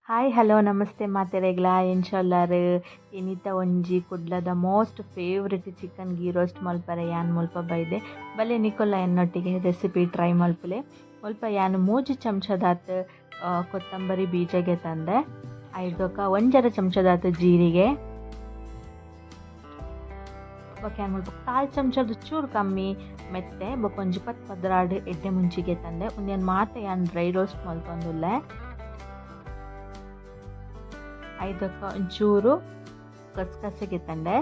Hi hello namaste ಮಾತೆರೆಗ್ಲ ಎಂಚೊಲ್ಲರ್ ಇನಿತ ಒಂಜಿ ಕುಡ್ಲದ most favourite chicken ghee roast ಮಲ್ಪರೆ ಯಾನ್ ಮುಲ್ಪ ಬೈದೆ. ಬಲೆ ನಿಕುಲ್ಲ ಎನ್ನೊಟ್ಟಿಗೆ ರೆಸಿಪಿ ಟ್ರೈ ಮಲ್ಪುಲೆ. ಮುಲ್ಪ ಯಾನ್ ಮೂಜಿ ಚಮಚದಾತ್ ಕೊತ್ತಂಬರಿ ಬೀಜ ಗೆತಂದೆ, ಐದೊಕ ಒಂಜರೆ ಚಮಚದಾತ್ ಜೀರಿಗೆ, ಬೊಕ ಯಾನ್ ಮುಲ್ಪ ಕಾಲ್ ಚಮಚದ ಚೂರು ಕಮ್ಮಿ ಮೆತ್ತೆ, ಬೊಕ ಒಂಜಿ 10 12 ಎಡ್ಡೆ ಮುಂಚಿ ಗೆತಂದೆ. ಉಂದೆನ್ ಮಾತ ಯಾನ್ ಡ್ರೈ ರೋಸ್ಟ್ ಮಲ್ತೊಂದುಲ್ಲೆ. ಐದೊಕ ಒಂಚೂರು ಗಸಗಸೆ ಗೆತಂಡೆ.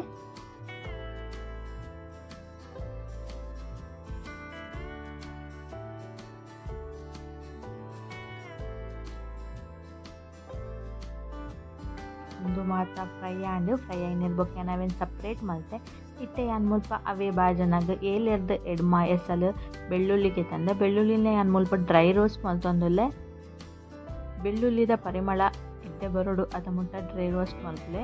ಉಂದು ಮಾತ ಫ್ರೈ ಆಂಡ್. ಫ್ರೈ ಆಯಿನ ಬೊಕ್ಕ ಯಾನ್ ಅವೆನ್ ಸಪ್ರೇಟ್ ಮಲ್ತೆ. ಇತ್ತೆ ಯಾನ್ ಮುಲ್ಪ ಅವೇ ಬಾಜನಗ್ ಏಲೆರ್ದ್ ಎಡ್ಮ ಎಸಲ್ ಬೆಳ್ಳುಳ್ಳಿ ಗೆತಂದೆ. ಬೆಳ್ಳುಳ್ಳಿನ ಯಾನ್ ಮುಲ್ಪ ಡ್ರೈ ರೋಸ್ಟ್ ಮಲ್ತೊಂದುಲ್ಲೆ. ಬೆಳ್ಳುಳ್ಳಿದ ಪರಿಮಳ ಎಡ್ಡೆ ಬರೊಡು ಅದ ಮುಟ್ಟ ಡ್ರೈ ರೋಸ್ಟ್ ಮಲ್ಪುಲೆ.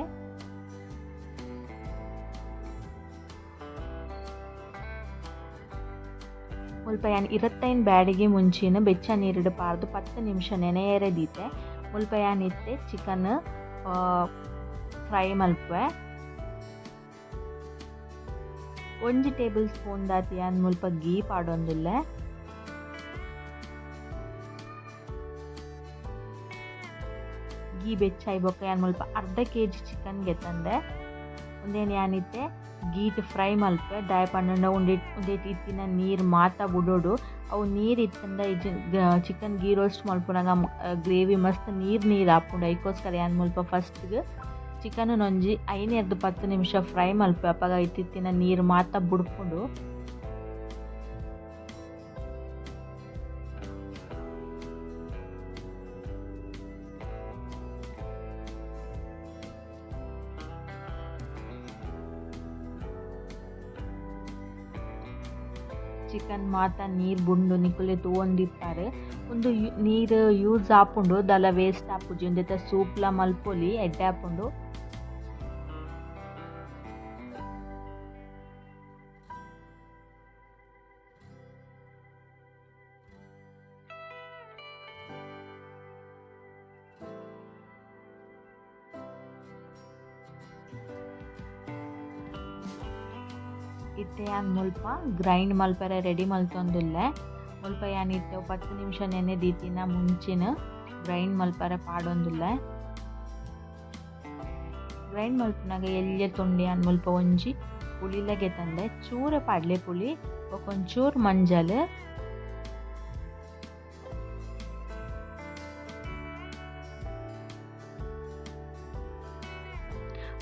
ಮುಲ್ಪ ಯಾನ್ 25 ಬ್ಯಾಡಿಗೆ ಮುಂಚಿನ ಬೆಚ್ಚ ನೀರುಡು ಪಾರ್ದು 10 ನಿಮಿಷ ನೆನೆಯರೆ ದೀತೆ. ಮುಲ್ಪ ಯಾನ್ ಇತ್ತೆ ಚಿಕನ್ ಫ್ರೈ ಮಲ್ಪುವೆ. ಒಂಜಿ ಟೇಬಲ್ ಸ್ಪೂನ್ ದಾತ್ ಯಾನ್ ಮುಲ್ಪ ಗೀ ಪಾಡೊಂದುಲ್ಲೆ. ಗೀ ಬೆಚ್ಚಾಯಿ ಬೊಕ್ಕ ಯಾನ್ ಮುಲ್ಪ ಅರ್ಧ ಕೆಜಿ ಚಿಕನ್ ಗೆತಂದೆ. ಉಂದೆನ್ ಯಾನ್ ಇತ್ತೆ ಗೀಟ್ ಫ್ರೈ ಮಲ್ಪುವೆ. ದಾಯೆ ಪಂಡ ಉಂದೆಟ್ ಉಂದೆಟ್ ಇತ್ತಿನ ನೀರ್ ಮಾತ ಬುಡೊಡು. ಅವು ನೀರ್ ಇತ್ತುಂಡ ಚಿಕನ್ ಗೀ ರೋಸ್ಟ್ ಮಲ್ಪುನಗ ಗ್ರೇವಿ ಮಸ್ತ್ ನೀರ್ ನೀರ್ ಆಪುಂಡು. ಐಕೋಸ್ಕರ ಯಾನ್ ಮುಲ್ಪ ಫಸ್ಟ್ ಗ್ ಚಿಕನ್ ಒಂಜಿ 5 10 ನಿಮಿಷ ಫ್ರೈ ಮಲ್ಪುವೆ. ಅಪಗ ಇತ್ತಿತ್ತಿನ ನೀರ್ ಮಾತ ಬುಡ್ಪುಂಡು. ಚಿಕನ್ ಮಾತ ನೀರ್ ಬುಂಡು ನಿಕುಲೆ ತೂವೊಂದಿಪ್ಪರ್. ಉಂದು ನೀರ್ ಯೂಸ್ ಆಪುಂಡು, ದಾಲ ವೇಸ್ಟ್ ಆಪುಜಿ. ಉಂದೆತ ಸೂಪ್ಲ ಮಲ್ಪೊಲಿ, ಎಡ್ಡೆ ಆಪುಂಡು. ಇತ್ತೆ ಯಾನ್ ಮುಲ್ಪ ಗ್ರೈಂಡ್ ಮಲ್ಪರೆ ರೆಡಿ ಮಲ್ತೊಂದುಲ್ಲೆ. ಮುಲ್ಪ ಯಾನ್ ಇತ್ತೆ 10 ನಿಮಿಷ ನೆನೆ ದೀತಿನ ಮುಂಚಿನ ಗ್ರೈಂಡ್ ಮಲ್ಪರೆ ಪಾಡೊಂದುಲ್ಲೆ. ಗ್ರೈಂಡ್ ಮಲ್ಪುನಗ ಎಲ್ಯ ತುಂಡು ಯಾನ್ ಮುಲ್ಪ ಒಂಜಿ ಪುಳಿಲ ಗೆತಂದೆ. ಚೂರ ಪಾಡ್ಲೆ ಪುಳಿ, ಬೊಕ ಒಂಚೂರು ಮಂಜಲ್.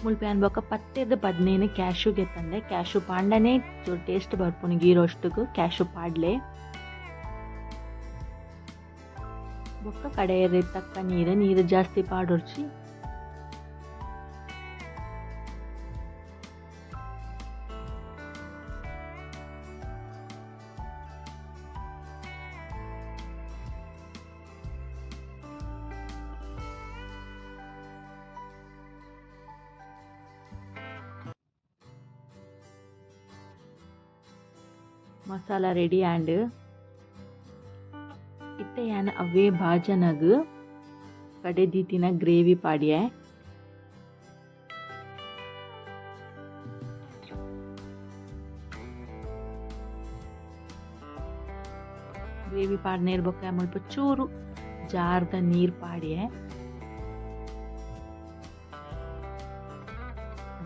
ಮುಲ್ಪ ಯಾನ್ ಬೊಕ 10 15 ಕ್ಯಾಶು ಗೆತಂದೆ. ಕ್ಯಾಶು ಪಾಂಡನೆ ಟೇಸ್ಟ್ ಬರ್ಪುಂಡು ಗೀ ರೋಸ್ಟ್ಗ್. ಕ್ಯಾಶು ಪಾಡ್ಲೆ. ಬೊಕ್ಕ ಕಡೆಯರೆ ತಕ್ಕ ನೀರು, ನೀರು ಜಾಸ್ತಿ ಪಾಡೊರ್ಚಿ. ಮಸಾಲ ರೆಡಿ ಆಂಡ್. ಇತ್ತೆ ಯಾನ್ ಅವ್ವೇ ಬಾಜನಗ್ ಕಡೆ ದೀತಿನ ಗ್ರೇವಿ ಪಾಡ್ಯೆ. ಗ್ರೇವಿ ಪಾಡ್ನೇರ್ ಬೊಕ್ಕ ಮುಲ್ಪ ಚೂರು ಜಾರ್ದ ನೀರ್ ಪಾಡ್ಯೆ.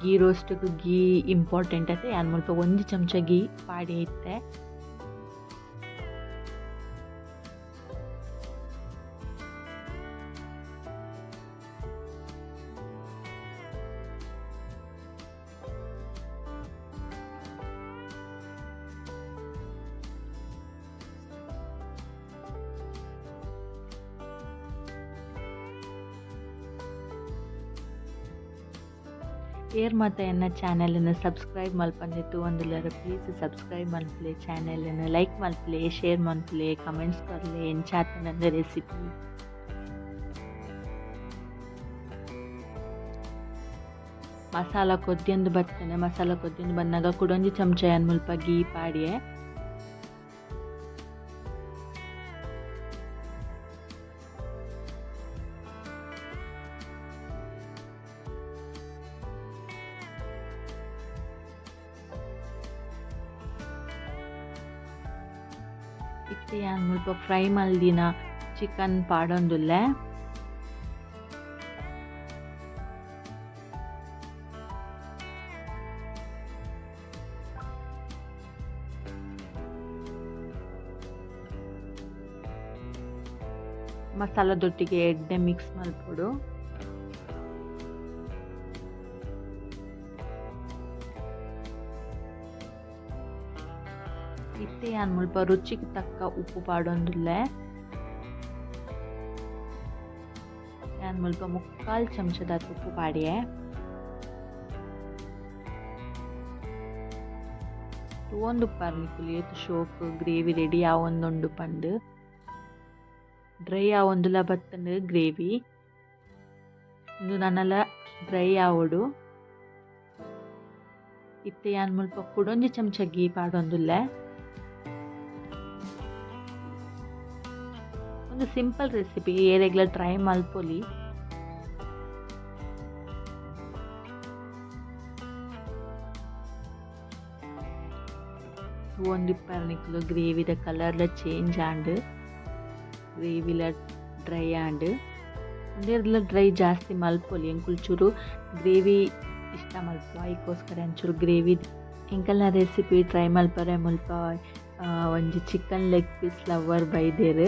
ಗೀ ರೋಸ್ಟ್ ಗೀ ಇಂಪಾರ್ಟೆಂಟ್ ಅತೆ. ಯಾನ್ ಮುಲ್ಪ ಒಂಜಿ ಚಮಚ ಗೀ ಪಾಡ್ಯೆ ಇತ್ತೆ. ಏರ್ ಮಾತ ಎನ್ನ ಚಾನೆಲ್ ನ್ ಸಬ್ಸ್ಕ್ರೈಬ್ ಮಲ್ಪಂದೆ ತೂವೊಂದುಲ್ಲೆರ್ ಪ್ಲೀಸ್ ಸಬ್ಸ್ಕ್ರೈಬ್ ಮಲ್ಪುಲೆ, ಚಾನೆಲ್ ನ್ ಲೈಕ್ ಮಲ್ಪುಲೆ, ಶೇರ್ ಮಲ್ಪುಲೆ, ಕಮೆಂಟ್ಸ್ ಕೊರ್ಲೆ ಎಂಚ ಆತ್ಂಡ್ ರೆಸಿಪಿ. ಮಸಾಲ ಕೊದ್ಯೊಂದು ಬತ್ತುಂಡು. ಮಸಾಲ ಕೊದ್ಯೊಂದು ಬನ್ನಗ ಕುಡೊಂಜಿ ಚಮಚ ಯಾನ್ ಮುಲ್ಪ ಗೀ ಪಾಡ್ಯೆ. ಇತ್ತೆ ಯಾನ್ ಮುಲ್ಪ ಫ್ರೈ ಮಲ್ದಿನ ಚಿಕನ್ ಪಾಡೊಂದುಲ್ಲೆ. ಮಸಾಲದೊಟ್ಟಿಗೆ ಎಡ್ಡೆ ಮಿಕ್ಸ್ ಮಲ್ಪೊಡು. ಇತ್ತೆ ಯಾನ್ ಮುಲ್ಪ ರುಚಿಗ್ ತಕ್ಕ ಉಪ್ಪು ಪಾಡೊಂದುಲ್ಲೆ. ಯಾನ್ ಮುಲ್ಪ 3/4 ಚಮಚದಾತ್ ಉಪ್ಪು ಪಾಡಿಯೆ. ತೂವೊಂದುಪ್ಪರ್ ನಿಕುಲು ಏತ್ ಶೋಕು ಗ್ರೇವಿ ರೆಡಿ ಆವೊಂದುಂಡು ಪಂದ್. ಡ್ರೈ ಆವೊಂದುಲ ಬತ್ತುಂಡು ಗ್ರೇವಿ. ಉಂದು ನನಲ ಡ್ರೈ ಆವೊಡು. ಇತ್ತೆ ಯಾನ್ ಮುಲ್ಪ ಕುಡೊಂಜಿ ಚಮಚ ಗೀ ಪಾಡೊಂದುಲ್ಲೆ. ಉಂದು ಸಿಂಪಲ್ ರೆಸಿಪಿ, ಏರೆಗ್ಲ ಟ್ರೈ ಮಲ್ಪೊಲಿ. ತೂವೊಂದಿಪ್ಪರ್ ನಿಕುಲು ಗ್ರೇವಿದ ಕಲರ್ಲ ಚೇಂಜ್ ಆಂಡ್, ಗ್ರೇವಿಲ ಡ್ರೈ ಆಂಡ್. ಉಂದೆರ್ದ್ಲ ಡ್ರೈ ಜಾಸ್ತಿ ಮಲ್ಪೊಲಿ, ಎಂಕುಲು ಚೂರು ಗ್ರೇವಿ ಇಷ್ಟ ಮಲ್ಪುವ, ಐಕೋಸ್ಕರ ಒಂಚೂರು ಗ್ರೇವಿ. ಎಂಕಲ್ನ ರೆಸಿಪಿ ಟ್ರೈ ಮಲ್ಪರೆ ಮುಲ್ಪ ಒಂಜಿ ಚಿಕನ್ ಲೆಗ್ ಪೀಸ್ ಲವರ್ ಬೈದೆರ್.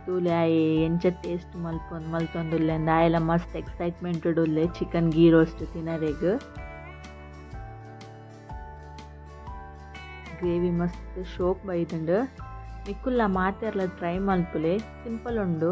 ತೂಲೆ ಆಯೆ ಎಂಚ ಟೇಸ್ಟ್ ಮಲ್ತೊಂದುಲ್ಲೆ ಅಂದ್ ಆಯೆಲ ಮಸ್ತ್ ಎಕ್ಸೈಟ್ಮೆಂಟ್ ಉಲ್ಲೆ ಚಿಕನ್ ಗೀ ರೋಸ್ಟ್ ತಿನರೆಗ್. ಗ್ರೇವಿ ಮಸ್ತ್ ಶೋಕ್ ಬೈದುಂಡು. ನಿಕುಲ್ಲ ಮಾತೆರ್ಲ ಟ್ರೈ ಮಲ್ಪುಲೆ, ಸಿಂಪಲ್ ಉಂಡು.